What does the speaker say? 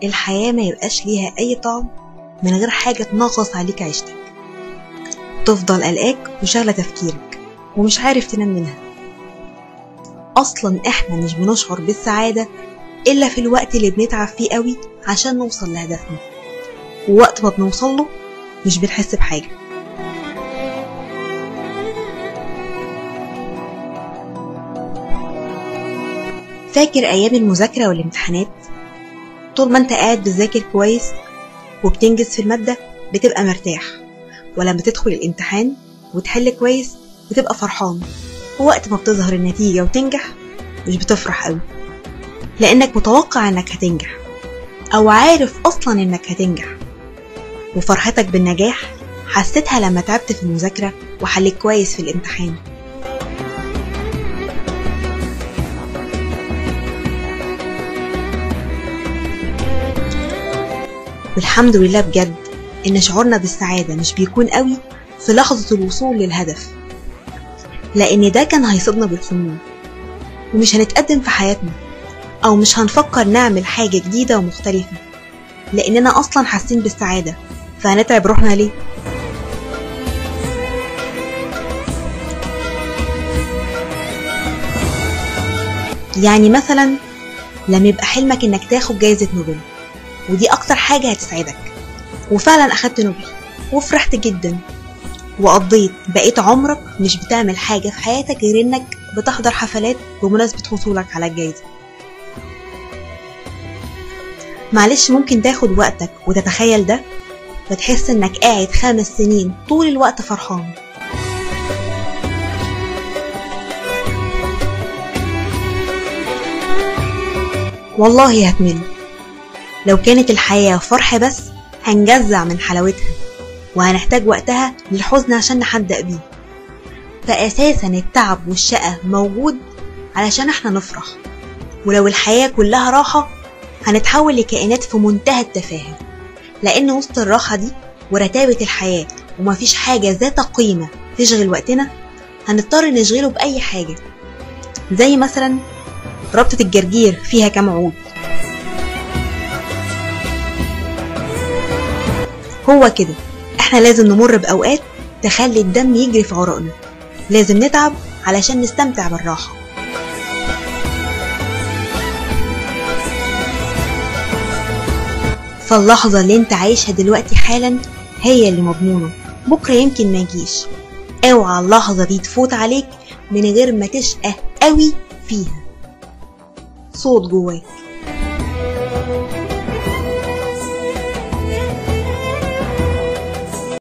الحياة ما يبقاش ليها أي طعم من غير حاجة تنغص عليك عيشتك، تفضل قلقاك وشغلة تفكيرك ومش عارف تنام منها. أصلا إحنا مش بنشعر بالسعادة إلا في الوقت اللي بنتعب فيه قوي عشان نوصل لهدفنا، ووقت ما بنوصله مش بنحس بحاجة. فاكر أيام المذاكرة والامتحانات؟ طول ما انت قاعد بتذاكر كويس وبتنجز في المادة بتبقى مرتاح، ولما تدخل الامتحان وتحل كويس بتبقى فرحان، ووقت ما بتظهر النتيجة وتنجح مش بتفرح قوي، لأنك متوقع انك هتنجح أو عارف أصلا انك هتنجح، وفرحتك بالنجاح حسيتها لما تعبت في المذاكرة وحليت كويس في الامتحان. والحمد لله بجد إن شعورنا بالسعادة مش بيكون قوي في لحظة الوصول للهدف، لأن ده كان هيصيبنا بالخمول ومش هنتقدم في حياتنا، أو مش هنفكر نعمل حاجة جديدة ومختلفة، لأننا أصلا حاسين بالسعادة، فهنتعب روحنا ليه؟ يعني مثلا لما يبقى حلمك إنك تاخد جايزة نوبل، ودي أكتر حاجة هتسعدك، وفعلا أخدت نوبل وفرحت جدا، وقضيت بقيت عمرك مش بتعمل حاجة في حياتك غير إنك بتحضر حفلات بمناسبة حصولك على الجايزة. معلش ممكن تاخد وقتك وتتخيل ده، فتحس إنك قاعد 5 سنين طول الوقت فرحان. والله هتمل. لو كانت الحياة فرح بس هنجزع من حلاوتها، وهنحتاج وقتها للحزن عشان نحدق بيه. فأساسا التعب والشقة موجود علشان احنا نفرح، ولو الحياة كلها راحة هنتحول لكائنات في منتهى التفاهة، لأن وسط الراحة دي ورتابة الحياة ومفيش حاجة ذات قيمة تشغل وقتنا، هنضطر نشغله بأي حاجة، زي مثلا ربطة الجرجير فيها كام عود. هو كده احنا لازم نمر بأوقات تخلي الدم يجري في عروقنا، لازم نتعب علشان نستمتع بالراحة. فاللحظة اللي انت عايشها دلوقتي حالا هي اللي مضمونة، بكرة يمكن ما يجيش. اوعى اللحظة دي تفوت عليك من غير ما تشقى قوي فيها. صوت جواك.